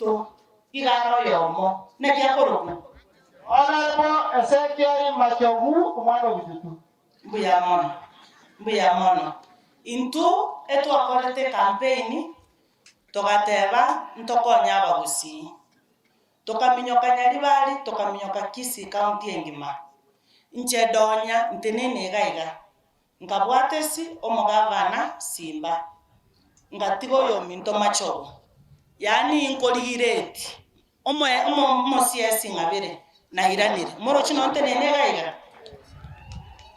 Oito iga are oyomo, naki akorokwa? Honourable Ezekiel Machogu omwana o Bitutu. Mbuya mono, mbuya mono. Intwe etwakorete ecampaign togateba ntokonye abagusii. Tokaminyoka Nyaribari, tokaminyoka Kisii county engima. Inche Donya ntenene iga iga, Nkabwata esi omogavana Simba, ngatiga oyominto machogo, yaani nkorigireti omoe omo omosiesi ng'abere, nairanire. Moroche nonye ntenene iga iga?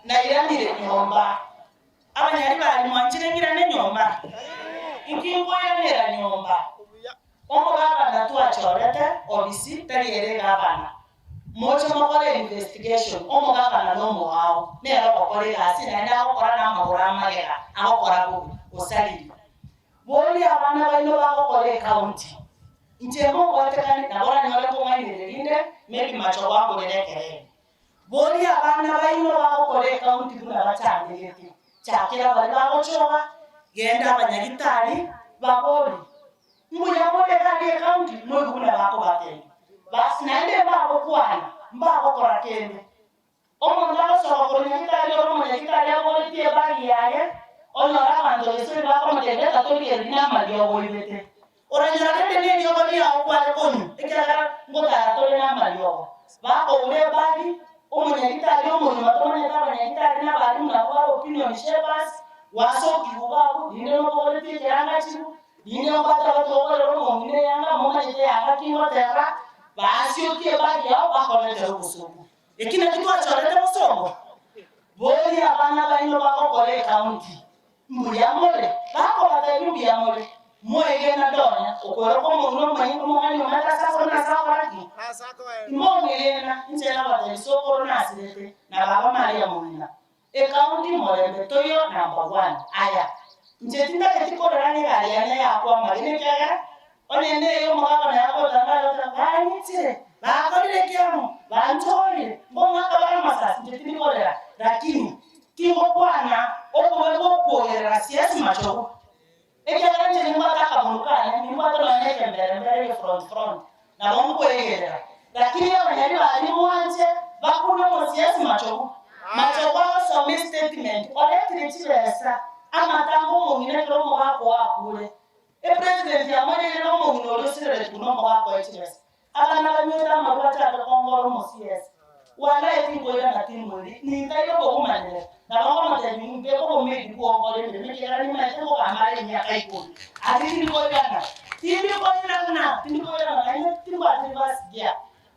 Nairanire nyomba. Abanyaribari mwanchire ng'irane nyomba? Inki nkoiranera nyomba? Omogavana twachorete obisi tari ere egavana. Moche mokore investigation, omogavana nomoao, nere ogokora egasi naende agokora namagoro amagega, agokora bobe, osariri. Boria abana baino bagokora ecounty. Inche mobwatekane, nabo oranyore kong'ainereria rinde, maybe machogu angorere ekerebi. Boria abana baino bagokora ecounty buna bachandegete. Chakera baria bagochoga, genda abanyagitari, baborie. Mbuya more iga aria ecounty, moigwe buna bakobatebia. Bas naende mbagokwana, mbagokora kende. Omonto agosoka korwa nyagitari ore omonyagitari aboretie ebag yaye, onyore abanto gese bakomotebia reta torigererie namariogo oibete. Oranyora rende neriogo riao kware konywa, ekiagera ngotara tore namariogo. Bakoura ebagi, omonyagitari omonyuma tomanyete abanyagitari na abalimu nabwo bare opinion shapers, gwasokigwa iga abwo, rinde nobogoretie ekeranga chibu, rinde mbwate abatogorera omong'ina eyanga, momanyete eyanga ki ngoteba, basiokie ebagi yao bakoretera obosoku. Eki nakio twachorete bosongo? Boria abana baino bagokora ecounty, mbuya more? Bakobatebia mbuya more, moegena donya okwera kw'omong'ina omomanyi omong'aini omanyete ase akore na ase akora ki? Timong'egena, inche nabatebia sokoro nasirete na baba Maria mong'ina. Ecounty morembe toiyo number one. Aya, inche tintageti korera ng'a egari yane yakwa amagena ekiagera onye neye omogabana yagotanga agoteba bang'itire, bakorire ki amo, banchorire, mbong'aka bare amasasi, inche tindi korera lakini tingokwana obobe bw'okwogerera siasi machogu. Ekiagera inche nimbwate akabunu kane, nimbwate nonya na ekemberembere ege front front, nabo nkwegerera. Lakini abanyari baria mwanche bakune omosiasi machogu. Machogu agosoma estatement, oretire chibesa, amatanga omong'ina ekero omogaka oo akure. Epresident yamoreire na omong'ina oria osireretwe na omogaka oye chibesa. Abana banywete amarwa achake kongora omosiesi. Walai tinkoirana timweri, nintaiyo kobomanyereria. Nabo nkomotebia mbeke obomaid bw'ogokora emeremo ekiagera nimanyete nkogamba are emiaka ikomi. Ase tindikoirana, tindikoirana, tindikoirana naende timbwati reverse gear.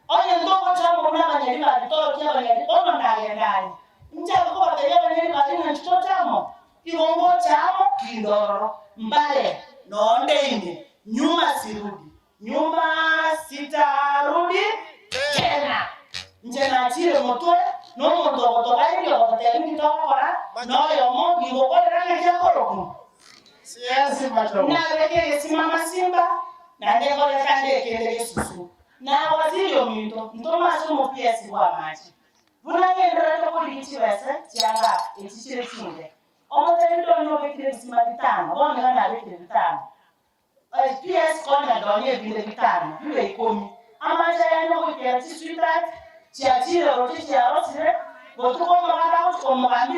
Onye ntogocha amo buna abanyari baria torokie abanyari bono ndagenda aria. Nchake kobatebia abanyari baria ng'a inche toche amo, igo ngocha amo kinde ororo, mbare nonde ime, nyuma sirudi. Nyuma sitarudi tena. Inche nachire motwe nomonto ogotogaeria ogototebia inki togokora, na oyomo ningokorera ng'aki akorokwa. Nabeke egesima amasimba, naende nkorete ande ekende gesusu. Na waziri ominto, ntome ase omopiesi bw'amache, buna ngendererete korigia chibese chianga echi chire chinke. Omotebi Donya obekire ebisima bitano, bono iga nabekire bitano. PS konya nonya ebinde bitano bibe ikomi, amache ayane goikera chisweetheart chiachire roche chiarosire, botuko omoganda agochia komogambia.